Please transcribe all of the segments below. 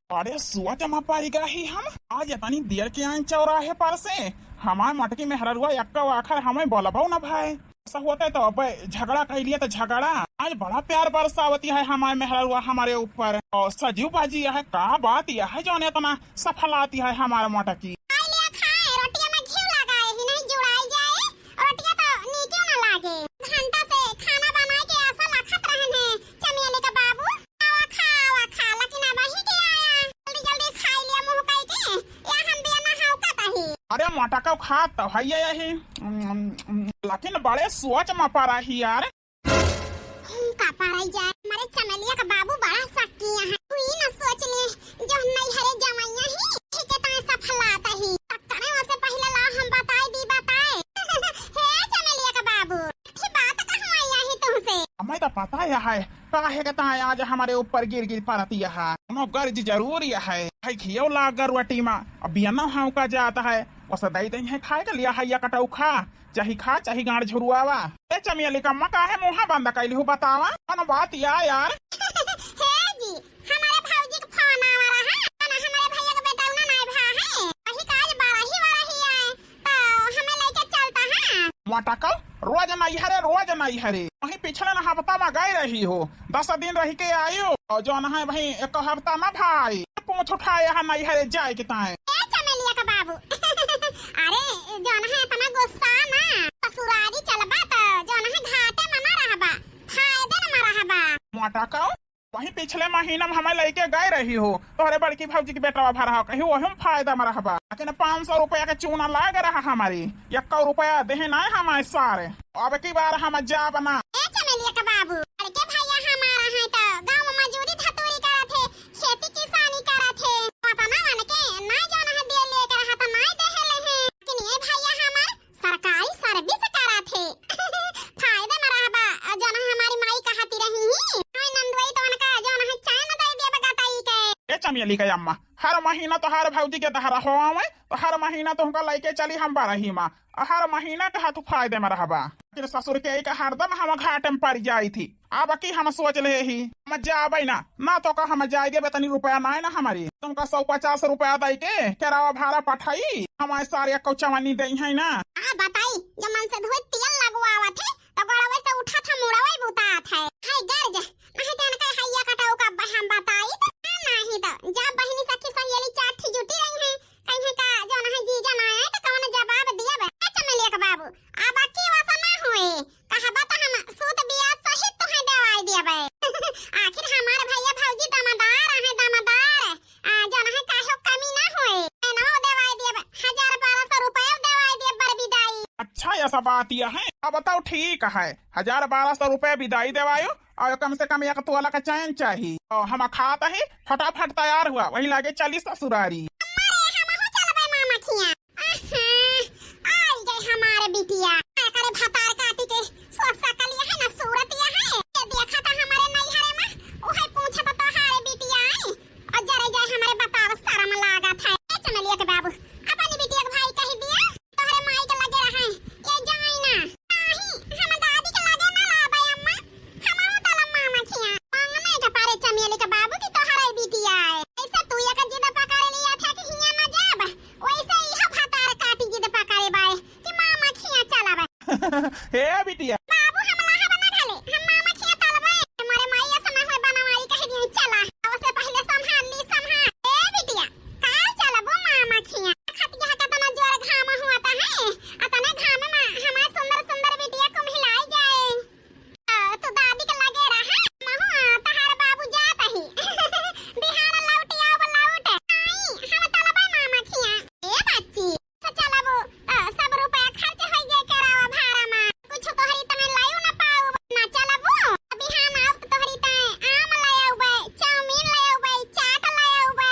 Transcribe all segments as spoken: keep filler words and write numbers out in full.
अरे सोच मा परि गए ही हम, आज इतनी देर के आइन चौराहे पर से, हमार मोटकी मेहररुआ एक्को आखर हमें बोलबो न भाई। ऐसा होते तो अब झगड़ा कइ लिए तो झगड़ा, आज बड़ा प्यार बरसावती है हमार मेहररुआ हमरे ऊपर। और सजू बाजी है, का बात यह है जौन इतना सफलाती है हमार मोटकी। खाइ लिया खाए, रोटिया मा घी लगाए ही नहीं जुड़ाई जाए, रोटिया तो नीके न लागे। घंटा से खाना बनाए के आशा लखत रहन है चमेली का बाबू। आवा खा, आवा खा, लेकिन अबहीं के आया। जल्दी जल्दी खाइ लिया मुँह कइ के, या हम बियना हौकत ही। अरे मोटकौ खात तो है यही, लेकिन बड़े सोच मा परा ही यार। का पराई जाए, हमारे चमेलिया का बाबू बड़ा शक्की है। तू ही न सोच ले, जो नैहरे जवैया ही, ठीक है, तने सफलात ही। तने ओसे पहिले ला हम बताए दी, बताए। हे चमेलिया का बाबू, एक बात कहूँ आई ही तुमसे। हमें तो पता यह है, काहे के ताए आज हमरे ऊपर गिर गिर परत यह। कोनो गर्ज जरूर यह है। है घियो लाग गरुअटी मा, अब बियना हौका जात है, ओसे दइ दइ है खाए के लिया है या कटौ खा। चाही खा, चाही गाँड़ झुरुआवा। ए चमेली कम्मा, काहे मुँह बंद कइली हू, बतावा, कौन बात या यार? हे जी, हमारे भौजी के फोन आवा रहा, ना हमारे भैया के बेटौना नाई भा है, वही का आज बारही वारही आए, तो हमें लेके चलता है। मोटकौ, रोज नैहरे, रोज नैहरे। वहीं पिछले न हफ्ता मा गए रही हो, दस दिन रहि के आयो, और जौन है वहीं एक हफ्ता न भाई। पूँछ उठाए यहाँ नैहरे जाए के ताए। ए चमेलिया का बाबू, अरे जौन है इतना गुस्सा ना, ससुरारी चलबा त जौन है घाटे मा ना रहबा, फायदे मा रहबा। मोटकौ, वहीं पिछले महीना मा हमें लइके गए रही हो, तोहरे बड़की भौजी के बेटवा भरा हो, कहीं वही मा फायदा मा रहबा। लेकिन पाँच सौ रुपया के चूना लाग रहा हमारी, एक्को रुपया देहे नाई हमारे सारे। अब की बार हम जाब ना। ए चमेलिया का बाबू, बड़के भैया हमारा है तो गाँव मा मजूरी धतूरी करत है, खेती किसानी करत है, पता ना मन के ना जौन है दे लेके रहा तो ना देहे ले है। लेकिन ये भैया हमार सरकारी सर्विस करत है, फायदे मा रहबा। और जौन है हमारी माई कहती रही ही, हाय नंदुई तो उनका जौन है चैन दे देब गटाई के। ए चमेली के अम्मा, हर महीना तोहार भौजी के दहरा हो आवे, तो हर महीना तुमका लइके चली हम बरही मा, और हर महीना के हाथ फायदे मा रहबा। फिर ससुर के एक हरदम हम घाटे मा परि जाई थी। अब की हम सोच ले ही, हम जाबे ना, ना तो का हम जाए देबे, तनी रुपया नाई ना हमारी। तुमका सौ पचास रुपया दइ के केरावा भाड़ा पठाई, हमारे सारे एक्को चवन्नी दइ है ना। आ बताई, जब मन से धोए तेल लगवावत है, तो गड़वे से उठत है, मुड़वे बुतात है। हाय गर्ज, नहीं तो इनका हैया कटाऊ का ब-, हम बताई तो, नहीं तो जब बहिनी सखी सहेली चार ठी जुटी रही हैं, कहीं का जौन है जीजा ना आए तो कौन जवाब दियब। ए चमेलिया के बाबू, अब की वैसा ना होए, कहबा तो हम सूद बियाज सहित तुहे देवाई दियब। आखिर हमार भैया भौजी दमदार है, दमदार। आ, जौन है काहे कमी ना होए, ना देवाई दियब, हजार बारह सौ रुपया देवाई दियब बर बिदाई। अच्छा, ऐसा बात यह है, अब बताओ ठीक है, हजार बारह सौ रुपया बिदाई देवायो, और कम से कम एक तोला का चैन चाही। और हम खात ही, फटाफट तैयार हुआ, वही लागे चली ससुरारी। अम्मा रे, हमहू चलबे मामा खिया। आहा, आई गए हमारे बिटिया। का करे भतार काटी के सोसा कलिया है ना सूरत यह है। ये देखा था हमारे नैहरे मा, उहे पूछा था तोहारे बिटिया आई। और जरे जाए हमारे बताव शरम लागत है। ए चमेलिया के बाबू, अपनी बिटिया के भाई कह दिया। तोहरे माई के लगे रहे, ये जाई ना। नाही, हम दादी के लगे ना लाबे अम्मा, हमहू तलब मामा खिया। मांगने के पारे चमेली के बाबू की तोहरे बिटिया आए। ऐसे तू एक जिद पकड़ लिया था कि हियां ना जाब, वैसे इहो भतार काटी जिद पकड़े बाए कि मामा खिया चलाबे। हे बिटिया। बाबू हम लाहब ना खाले, हम मामा खिया तलबे। हमारे माई ऐसा ना होए बनवारी कह दिए चला। उससे पहले संभाल ली, संभाल। ए बिटिया, काल चलबो मामा खिया। खतिया केतना जोर घाम हुआ ता है, अतने घाम मा हमार सुंदर सुंदर बिटिया कुम्हिलाई जाए। आ, तू दादी के लगे रहा, महू तहार बाबू जात ही। बिहान लौट आव लौट। आई, हम तलबे मामा खिया। ए बच्ची, से चलबो, आ, सब रुपया खर्च होई गए केरावा भाड़ा मा। कुछ तोहरी तने लायू ना पाऊ, ना चलबो। बिहान आउब तो तोहरी तने आम ले आउबे, चाउमीन ले आउबे, चाट ले आउबे,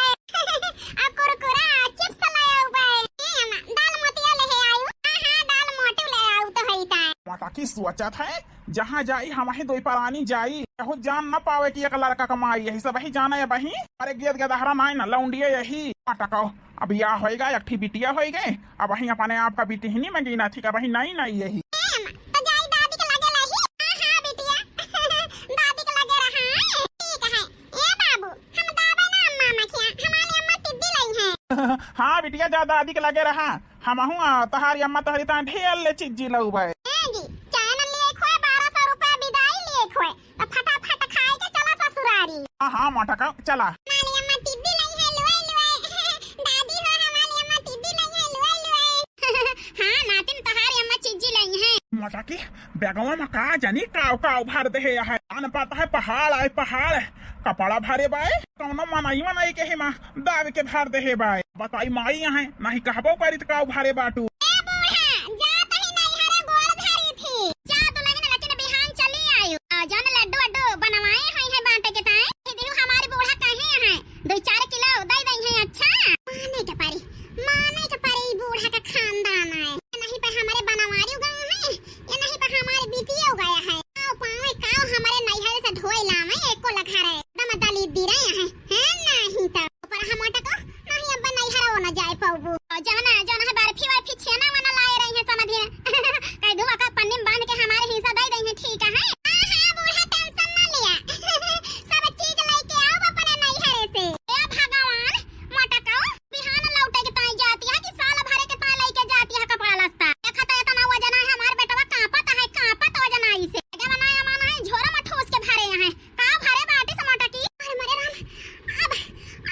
आ कुरकुरा, चिप्स ले आउबे। एम, दाल मोटिया ले आयु। हाँ, हाँ, दाल मोटू ले आउ तोहरी तने। मोटकी सोचत है, जहाँ जाई हम ही दोई परानी जाई। कहू जान न पावे कि एक लड़का कमाई, यही सब ही जाना है बही। अरे गेद गेदहरा नाई ना, लौंडिया यही। मोटकौ, अब या होइगा, एक ठी बिटिया होइगे, अब वहीं अपने आप का बिटिहनी में गिना थी, का वहीं नाई नाई यही। एम, तो जाई दादी के लगे लही। हाँ, हाँ, बिटिया। दादी के लगे रहा। ठीक है। ए बाबू, हम दाबे ना मामा खिया, हम हाँ बिटिया, जा दादी के लगे रहा, हमहू आ, तहारी अम्मा तहरी ता ढेर ले चिज्जी लउबे। ए जी, चैन लिए खोए, बारह सौ रुपया बिदाई लिए खोए, तो फटाफट खाए के चला ससुरारी। हाँ, हाँ, मोटका, चला। हमारी अम्मा टिड्डी लाई है, लुए, लुए। दादी हो, हमारी अम्मा टिड्डी लाई है, लुए, लुए। हाँ, नातिन, तहारी अम्मा चिज्जी लाई है। मोटकी, बैगवा में का जानी काव काव भर देहे है। अन पता है पहाड़ आए पहाड़, कपड़ा भरे बाए, कौनो मनई मनई के हिमा दाब के भर देहे बाए। बताई माई यहाँ, नहीं कहबो करी त काव भरे बाटू। ए बूढ़ा, जात ही नैहरे गोड़ धरी थी। जा दुलहिन, लेकिन बिहान चली आयु। आ जौन लड्डू वड्डू बनवाए हैं, हैं बांटे के ताए, ये देखो हमारी बूढ़ा कहे हैं, दो चार किलो दे दे हैं। अच्छा, माने के परी, माने के परी, ई बूढ़ा का खानदान है। नहीं पे हमारे बनवारी गए हैं, ये नहीं पे हमारे बिटिया गया है। आओ पावे काव हमारे नैहरे से ढोए लावे, एको लखा रहे, दम दली दी रहे हैं, हैं नहीं तो। पर हम मोटको, नहीं अब नैहरवा न जाए पाउबू। और जवना, जवना है बर्फी वर्फी छेना वना लाए रही है समधिया। कह दूँ, ओकर पन्नी में बांध के हमारे हिस्सा दे दे है, ठीक है? हाँ, हाँ, बूढ़ा tension ना लिया। सब चीज लेके आओ अपने नैहरे से। ए भगवान, मोटको, बिहान लौटे के ताई जाती है कि साल भरे के ताई लेके जाती है कपड़ा लत्ता? देखा तो इतना वजन है हमार बेटवा, कांपत है, कांपत वजन आई से। जवना मन है झोरा में ठूस के भरे हैं। का भरे बाटी से मोटकी? अरे मोरे राम, अब,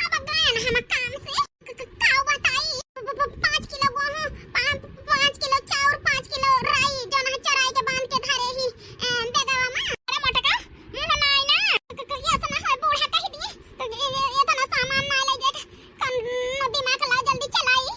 अब गए ना हम काम से। क-, क-, काव बताई? प-, प-, प-, पाँच किलो गेहूं, पा-, पाँच किलो चाउर, पाँच किलो राई, जौन है चराई के बांध के धरे ही, ए, दे देवा माँ। अरे मोटका, मुंह ना आई ना। क-, क-, क-, ये ऐसा ना होए, बूढ़ा कह दिए। तो ये, ये, ये तो ना सामान ना ले जाए। कम दिमाग लाओ, जल्दी चलाई।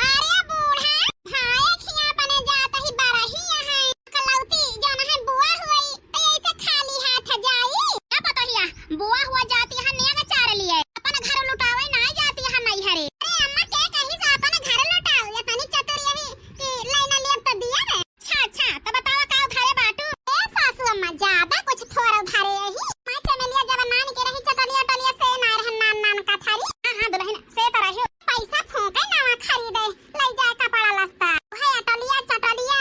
अरे बूढ़ा, भाई खिया अपने जात ही बरही है। कलौती जौन है बुआ हुई, तो ऐसे खाली हाथ जाई? का पतोहिया, बुआ हुआ जाती है नेग चार लिए, अपन घर लुटावे ना जाती है नैहरे। अरे अम्मा के कहीं से अपन घर लुटाओ, ये तनी चतुर यही कि लाइन लेब तो दिया रे। अच्छा, अच्छा, तो बतावा का उधारे बाटू? ए सासू अम्मा, ज्यादा कुछ थोड़ा उधारे यही। मैं चमेलिया जब नान के रही चटलिया टलिया से ना रहन नान नान का थारी। हाँ, हाँ, दुलहिन, से तो रही। पैसा फूंके नवा खरीदे, ले जाए कपड़ा लत्ता। है अटलिया चटलिया।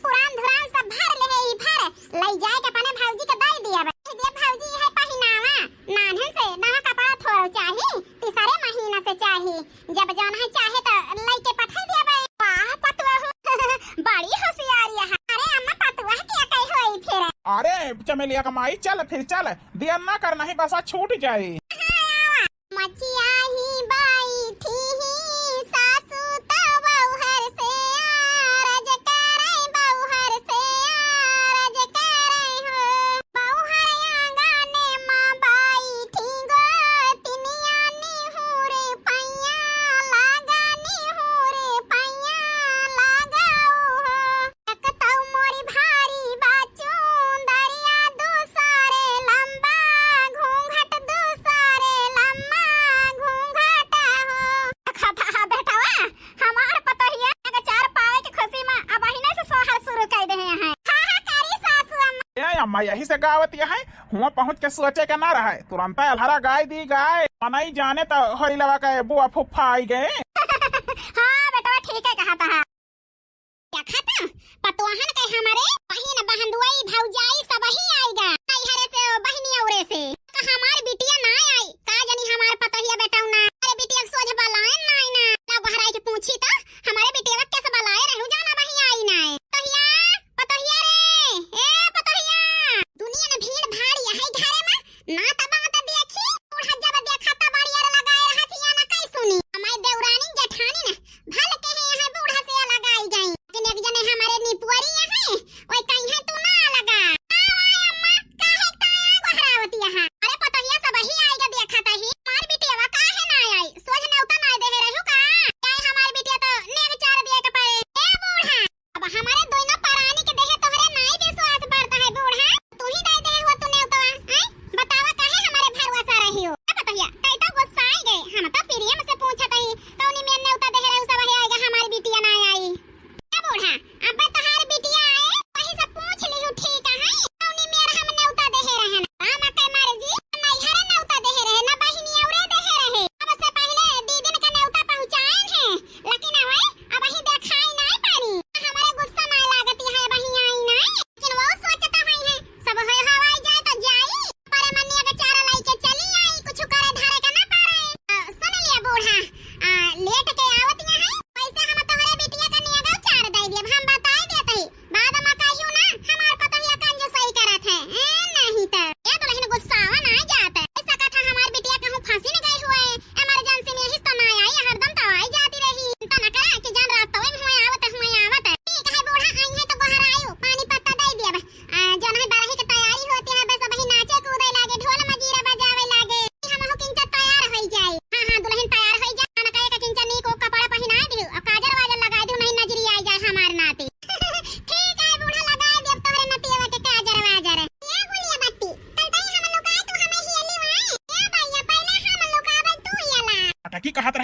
पुरान धुरान सब भर ले ई भर, ले जाए के अपने भौजी के दे दिया बे। दे दिया भौजी, है पहिनावा, नान्हन से नवा कपड़ा थोड़ा चाही, तीसरे महीना से चाही, जब जौन है चाहे तो लेके पठाई दिया बे। वाह पतुआ हो, बड़ी होशियारी है। अरे अम्मा पतुआ के कही होई फिर। अरे चमेलिया का माई, चल फिर चल, देर ना कर, नहीं बसा छूट जाई। हाँ, आवा। मचिया ही बैठी ही सासू त बौहर से आरज करै, बौहर से आरज करै हो। बौहर आंगने मा बैठी गोतिनिया निहुर पैया लागा, निहुर पैया लागा हो। एक तौ मोरी भारी बा चुंदरिया, दूसरे लंबा घूंघट, दूसरे लंबा घूंघट हो। खता बेटवा, हमार पतोहिया के चार पावे के खुशी में अब अहिने से सोहर शुरू कर दे हैं। हा, हा, करी सासू अम्मा। ए अम्मा, यही से गावत है, हुआ पहुँच के सोचे के ना रहे, तुरंत अलहरा गाय दी गाय। मनई जाने तो होरी लवा के बुआ फुफ्फा आई गए। हाँ बेटवा, ठीक है कहा था। देखा त, पतोहन के हमरे बहिन, बहंदुई, भौजाई सबही आइगा। नैहरे से, बहिनी औरे से। का हमार बिटिया ना आई? का जानी हमार पतोहिया बेटौना। अरे बिटिया के सोझ बलायन ना आई ना। ना बहराई के पूछी त, हमारे बिटिया के कैसे बलाए रहू जाना बही आई ना। पतोहिया, पतोहिया रे, ए पतोहिया। दुनिया में भीड़ भाड़ यही घरे में, ना त बात देखी, बूढ़ा जब देखा त बड़ियर लगाए रहत हिया ना कई सुनी। हमारी देवरानी जेठानी न भल के है यहाँ बूढ़ा से अलग आई गई। लेकिन एक जने हमारे निपुअरी यहाँ, ओए कहीं है तू ना अलगा। आओ, आओ अम्मा, काहे ताया गोहर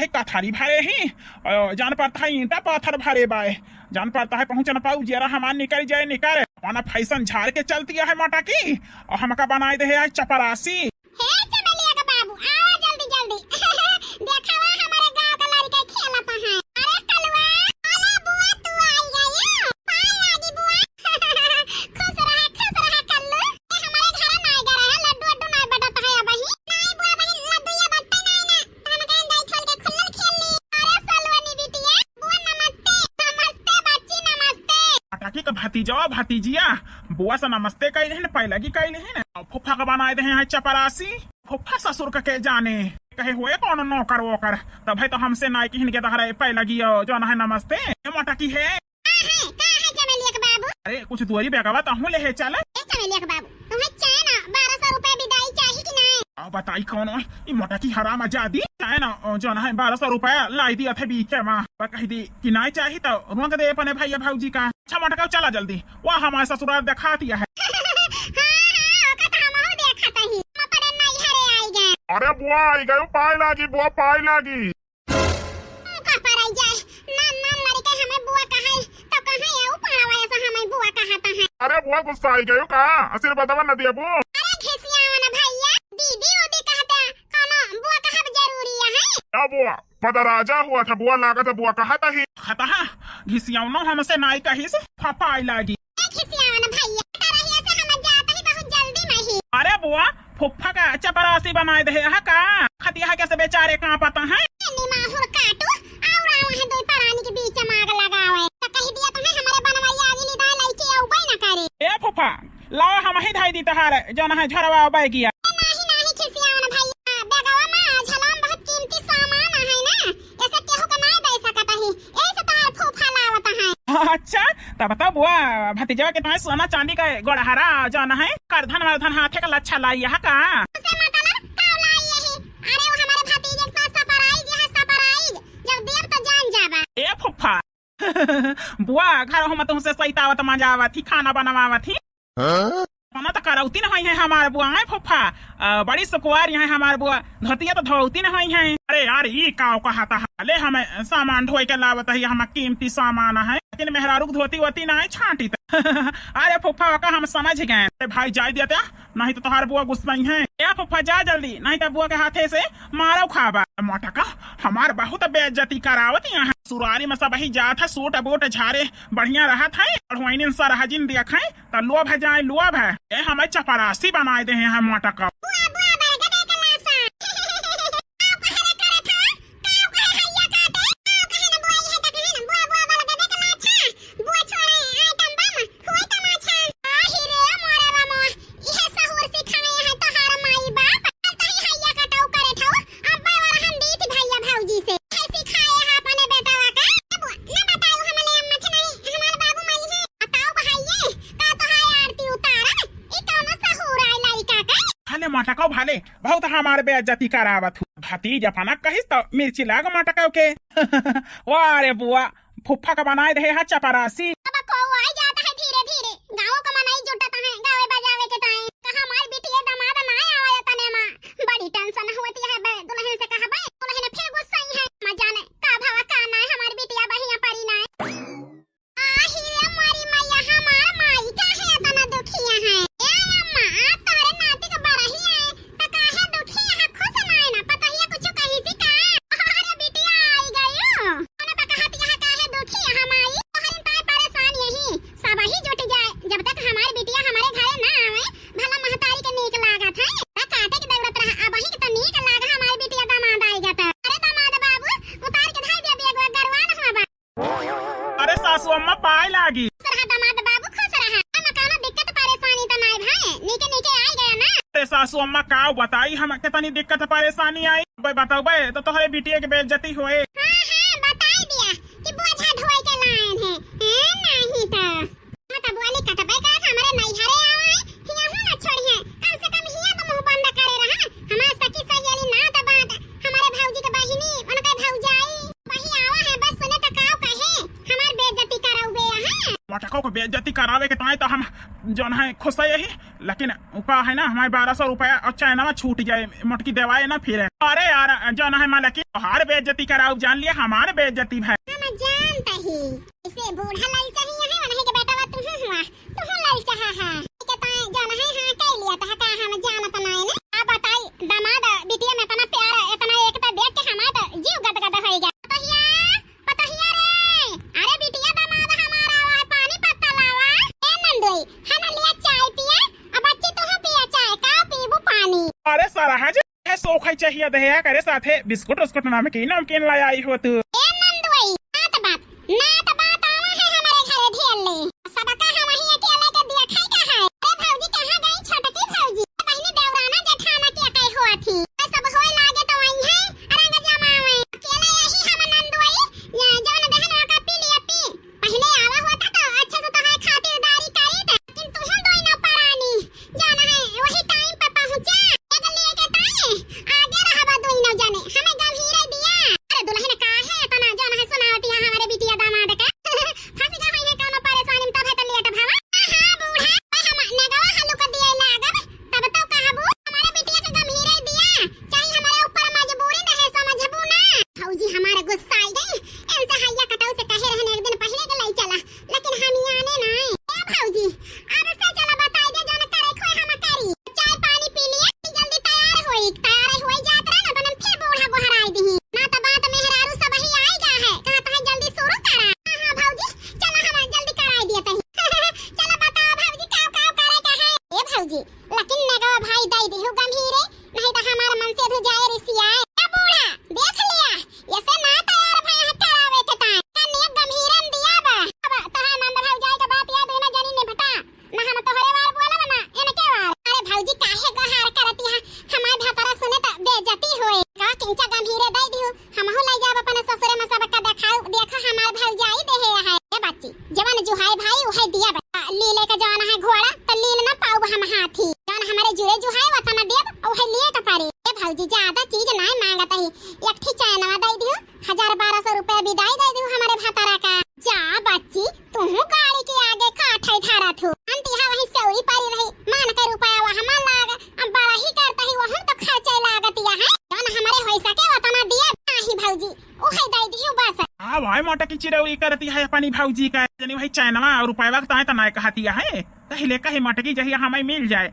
हे कथरी भरे ही, अ, जान पड़ता है ईंटा पत्थर भरे बाय, जान पड़ता है पहुँच न पाऊ, जेरा हमार निकल जाए निकल। अपना फैशन झाड़ के चलती है मोटकी, और हमका बनाए दे है आज चपरासी। हे चमेलिया के बाबू, आवा जल्दी जल्दी। देखावा हमारे गाँव का लड़का खेलत है। अरे कलुआ, अरे बुआ तू आई गई, पाए लागी बुआ। खुश रहा, खुश रहा कल्लू। ए, हमारे घर ना आ रहा है, लड्डू वड्डू ना बटत है अबही। नहीं बुआ बहिन, लड्डू ये बटते नहीं ना। तो हम कहें दही खोल के खुल्लल खेल ली। अरे सलवनी बिटिया, बुआ नमस्ते। नमस्ते बच्ची, नमस्ते। पटाकी का भतीजवा भतीजिया, बुआ से नमस्ते कइले हैं, पैलगी कइले हैं। अब फुफ्फा का बनाए दे हैं चपरासी। फुफ्फा ससुर का के जाने, कहे हुए कौन नौकर वोकर, तब है तो हमसे नाई किहन के तहरा पैलगी हो, जौन है नमस्ते। ए मोटकी है। का है, का है चमेलिया के बाबू? अरे कुछ दुआरी बेगवा तहूँ ले है चल। ए चमेलिया के बाबू, तुम्हें चाहे ना बारह सौ रुपए विदाई चाही कि नहीं? अब बताई कौन हो, ई मोटकी हराम आजादी। चाहे ना, ओ, जौन है बारह सौ रुपया लाई दिया थे बीचे मा। पर कह दी कि नहीं चाही तो रोक दे अपने भैया भौजी का। अच्छा मोटका चला जल्दी, वाह हमारे ससुराल दिखाती है। हाँ, हाँ, ओका तो हमहू देखत ही। हम अपने नैहरे आई गए। अरे बुआ आई गयो, पाए लागी बुआ, पाए लागी। का पराई जाए, नान नान लड़के हमें बुआ कहाई, तो कहाँ ये ऊ पाड़ा वाला सा हमें बुआ कहता है। अरे बुआ गुस्सा आई गयो का? आशीर्वादवा न दिया बुआ। अरे घिसियावा ना भैया, दीदी उदी कहते, कौनो बुआ कहब जरूरी है? क्या बुआ? पदराजा हुआ था बुआ, लागत है बुआ कहत ही। खतहा, घिसियावनो हमसे नाई कहिस, फपाई लागी। ए खिसियावन भैया, बेटा रहिया से हम जात ही बहुत जल्दी में ही। अरे बुआ, फुफ्फा का चपरासी बनाए दे है का? खतिया के से बेचारे कांपत हैं। ए निमाहुर काटू, और आवा है दो परानी के बीच में आग लगावे। तो कह दिया तुम्हें हमारे बनवैया आगे निदान लइके अउबे न करे। ए फुफ्फा, लावा हम ही धाई दी तहार, जौन है झरवा बैगिया। ए, नाही, नाही, खिसियाओ ना भैया, बेगवा में झलाम बहुत कीमती सामान है ना, ऐसे केहू के ना दे सकत ही, यही से तहार फूफा लावत है। अच्छा, तब तो बुआ, भतीजवा के तुम्हें सोना चांदी का गोड़हरा जौन है, करधन वरधन हाथे का लच्छा लाई है का? उसे मतलब का लाई यही? अरे वो हमारे भतीजे के पास surprise है, surprise, जब देब तो जान जाबा। ए फुफ्फा, बुआ, घर हम तुमसे सैतावत मजावत ही, खाना बनवावत ही। हाँ? खाना तो करौती न होई है हमार बुआ, हैं फुफ्फा? अ, बड़ी सुकुवार यहाँ हमार बुआ, धोतिया तो धोती न होई है। अरे यार, ई का कहता है? ले, हमें सामान ढोए के लावत है, हम कीमती सामान है, लेकिन मेहरारू के धोती वोती ना है छांटी त। अरे फुफ्फा, ओका हम समझ गए। अरे भाई, जाए दिया, नहीं तो तोहार बुआ गुस्साई है। ए फुफ्फा, जा जल्दी, नहीं तो बुआ के हाथे से मारो खाबा। मोटका, हमार बहुत बेइज्जती करावत यहाँ। सुरारी में सब ही जात है, सूट बूट झारे बढ़िया रहत है, और हुआइनिन सरहजिन देख है, तो लोभ है जाए, लोभ है। ए, हमें चपरासी बनाए दे हैं मोटका। बुआ, बुआ, बरगदे के लासा। काव कहे रे करत हवा? काव कहे हैया काटे? काव कहे न बुआ, इहे तक है न बुआ, बुआ, बरगदे के लासा। बुआ छोड़े, आए टम्बा में, हुए तमाचा। आही रे, मोरे रामो, इहे सहूर सिखाए हैं तोहार माई बाप। चल तही हैया कटाऊ करे ठाऊ, अब्बे वरहन दीत भैया भौजी से। है सिखाए है अपने बेटवा का। ए बुआ, ना बताऊ हमले अम्मा के नहीं, हमार बाबू माई है। बताओ भाई ये, का तोहार आरती उतारन? ई कौनो सहूर आए लइका का? भले मोटका भले, बहुत हमार बेइज्जती करावत हूँ। भतीज अपना कहिस तो मिर्ची लाग मोटका के। वाह रे बुआ, फुफ्फा का बनाए रहे हा चपरासी। अब कौआ जात है धीरे धीरे, गाँव का मनई जुटत है गावे बजावे के ताई। कहा हमार बिटिया दामाद ना आवे तने माँ, बड़ी tension होती है बे, दुल्हन से कहा बे, दुल्हन फिर गुस्साई है, मैं जाने का भावा का ना है हमार बिटिया बहिया परी ना है। आही रे मोरी मैया, हमार माई काहे एतना दुखिया है? ए अम्मा, आज तोहरे नाती के बरही है, त काहे दुखिया है? खुश नाय ना, पतोहिया कुछ कही थी का? अरे बिटिया आई गयो। उन्हें तो कहत यहाँ काहे दुखिया है माई? तोहरे ताय परेशान यही, सब ही जुट जाए। जब तक हमार बिटिया हमारे घरे ना आवे, भला महतारी के नीक लागत है। त काटे के दौड़त रहा, अब ही के तो नीक लाग हमार बिटिया दामाद आई जाता। अरे दामाद बाबू, उतार के धाई दे बेगवा, गरवा न हुआ बा। अरे सासू अम्मा, पाए लागी। खुश रहा दामाद बाबू, खुश रहा। एमा कौनो दिक्कत परेशानी तो नाय भाई, नीके नीके आई गया ना। अरे सासू अम्मा, का बताई हम कितनी दिक्कत परेशानी आई। बे बताओ बे, तो तोहरे बिटिया के बेइज्जती होए। हाँ, हाँ, बताई दिया कि बोझा ढोए के लायन है। हैं, नहीं तो। हाँ, तब वाली कटबे करत हमरे नैहरे आवा है, हियाँ हूँ ना छोड़िए। कम से कम हियाँ तो मुँह बंद करे रहा। हमार सखी सहेली ना तो बात, हमारे भौजी के बहिनी, उनके भौजाई, वही आवा है, बस सुने तो काव कहे, हमार बेइज्जती करउबे यहाँ। मटको को बेइज्जती करावे के ताई तो हम जौन है खुश है यही, लेकिन उ का है ना, हमारे बारह सौ रुपया और चैनवा छूट जाए, मोटकी देवाए ना फिर। अरे यार, जौन है मालकिन, तोहार बेइज्जती कराउब जान लिया, हमार बेइज्जती भए। हम जानत ही, इसे बूढ़ा ललचा ही है, वनही के बेटवा तुहूँ हुआ, तुहूँ ललचा हा। के ताए जौन है, हाँ, कह लिया था का, हम जानत नाई ने। अब बताई, दामाद बिटिया में इतना प्यार, इतना एकता देख के हमार तो जीव गदगद होइ गया। पतोहिया, पतोहिया रे, अरे बिटिया दामाद हमार आवा है, पानी पत्ता लावा। ए नंदोई, हम लिया चाय पिया, अब बच्ची तुहूँ पिया चाय, का पीबू पानी? अरे सरहज, है सोखई चाहिए दहेया करे साथे बिस्कुट उस्कुट नमकीन नमकीन ला आई हो तू। ए नंदोई, नात बात, नात बात आवा है हमारे घरे ढेर ले। सबका हम वही अकेले के दिया खाई का है। अरे भौजी कहाँ गई छोटकी भौजी? बहिनी देवराना जेठाना के अकई हुआ थी। सब होए लागे तो वही है, रंग जमावे। अकेले यही हम नंदोई, ये जौन बहन का पी लिया पी। पहिले आवा होता तो अच्छे से तोहार खातिरदारी करीत, लेकिन तुहूँ दोई ना परानी, जौन है वही टाइम पे पहुँचा। एक लेके ताए, आगे रहबा दोई ना जाने, हमें गंभीरे दिया। अरे दुल्हन काहे इतना जौन है सुनावती है हमारे बिटिया दामाद का? फंस गए हैं कौनो परेशानी में, तब है तो लेट भवा। हाँ, हाँ, बूढ़ा, ओए हम नगवा हल्लू कर दिए लागब, तब तो कहबू, हमारे बिटिया के गंभीरे दिया, चाहे हमारे ऊपर मजबूरी रहे, समझबू ना। भौजी हमारे गुस्सा आई गई, इनसे हैया कटाऊ से कहे रहने एक दिन पहिले के लाई चला, लेकिन हम याने ना। ए भौजी, अब से चला बताई दे जौन करे खोए हम करी। चाय पानी पी लिए, जल्दी तैयार होई, तैयार होई जात रहे ना, तो हम फिर बूढ़ा गोहराई दी। ना तो बात मेहरारू सब ही आई गा है, कहत है जल्दी शुरू करा। हाँ, हाँ भौजी, चला हम जल्दी कराई दिए तही। चला बताओ भौजी, काव काव करे का है? ए भौजी, लेकिन नगवा भाई दई दिहु गंभीरे, नहीं तो हमार मन से धु जाए रिसियाए। ए बूढ़ा, देख लिया, ऐसे ना तैयार भए हैं करावे के ताई। कन्या गंभीरन दिया बा। अब तोहार नंद भौजाई के बात याद है ना जानी ने बेटा, ना हम तोहरे बार बोलब ना इनके बार। अरे भौजी काहे गोहार करती है, हमार भतारा सुने तो बेइज्जती होए। का किंचा गंभीरे दई दिहु, हमहू लाई जाब अपने ससुरे में सबका देखाऊ, देखो हमार भौजाई देहे है। ए बच्ची, जवन जुहाई भाई उहे दिया बा। लीले का जवन है घोड़ा, तो लील ना पाउब हम हाथी। जवन हमारे जुरे जुहाई वतना देब, उहे लिए के पड़ी। ए भौजी, ज्यादा चीज नाई मांगत ही, एक ठी चैनवा दई दिहु, हजार बारह सौ रुपया विदाई दई दिहु हमारे भतारा का। जा बच्ची, तुहू गाड़ी के आगे काठै धरत हु। अंतिहा वही सेउरी परी रही, मान के रुपया वहाँ लाग, अब बड़ा ही करता ही, वहाँ तो खर्चे लागत या है। जौन हमारे होई सके वतना दिए, नाही भौजी, उहे दई दिहु बस। आ भाई मोटा की चिरौरी करती है अपनी भौजी का, जनी वही चैनवा और रुपया ताए तो नाय कहती है। तहिले कहे मटकी जहिया हमें मिल जाए।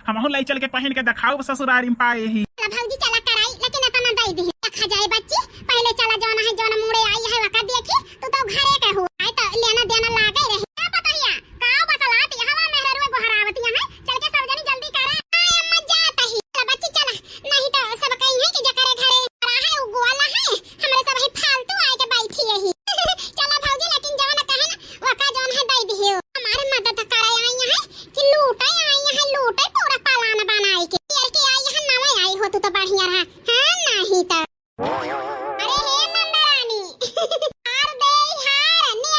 हमहू लाई चल के पहिन के देखाउब ससुरारी में पाए ही। चला भौजी चला कराई, लेकिन इतना दई दी। देखा जाए बच्ची, पहिले चला जौन है जौन मुड़े आई है वका देखी, तू तो घरे के हो। आई तो लेना देना लागे रही। का पतोहिया, का बतलात यहाँ मेहररुआ गोहरावत यहाँ, चल के सब जनी जल्दी करा। आय अम्मा जात ही। चला बच्ची चला, नहीं तो सब कही है कि जकरे घरे रहा है उ गोला है, हमरे सब ही फालतू आए के बैठी यही। चला भौजी, लेकिन जवन कहे ना, वका जवन है दई दिहियो। हमारे मदद करे आई है कि लूटे आई है, लूटे पूरा पालान बनाए के। यार के आई है, नवे आई हो तू तो बढ़िया रहा। हाँ, नहीं तो। अरे हे नंदरानी, हार दे हार, नी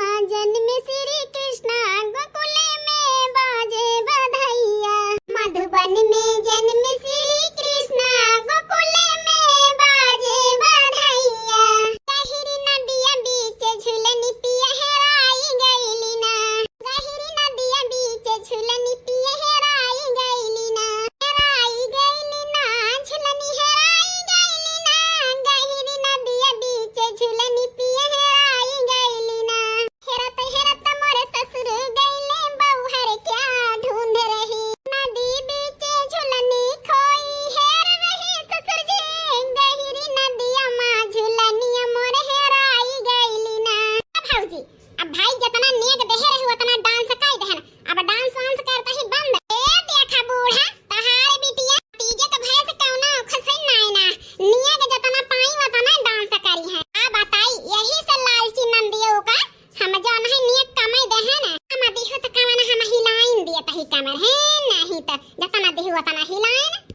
जन्म श्री कृष्णा गोकुल में बाजे बधैया। मधुबन में जन्म श्री कृष्णा गोकुल में बाजे बधैया। गहिरी नदिया बीच झुलनी पिया हेराई गइली ना। गहिरी नदिया बीच झुलनी पिया हेराई गइली ना। हेराई गइली ना, झुलनी हेराई गइली ना। गहिरी नदिया बीच झुलनी पिया हेराई गइली ना। हेरत हेरत मोरे ससुर गइले बउहर क्या ढूंढ रही। नदी बीचे झुलनी खोई हेर रही ससुर जी। गहिरी नदिया मा झुलनिया मोरे हेराई गइली ना। अब भौजी, अब भाई जतना नेग देहे रहे उतना डांस काई देहन, अब डांस वांस करता ही बंद। ए देखा बूढ़ा, तहार बिटिया तीजे के भैंस कौना खुश नाई ना, नेग जतना पाई उतना डांस करी है। आ बताई, यही से लालची नंदियो का हम जौन है नियत कमाई दे है ना, हम दिहु त कवन हम हिलाइन दिए तही कमर है, नहीं त जतना दिहु उतना हिलाइन।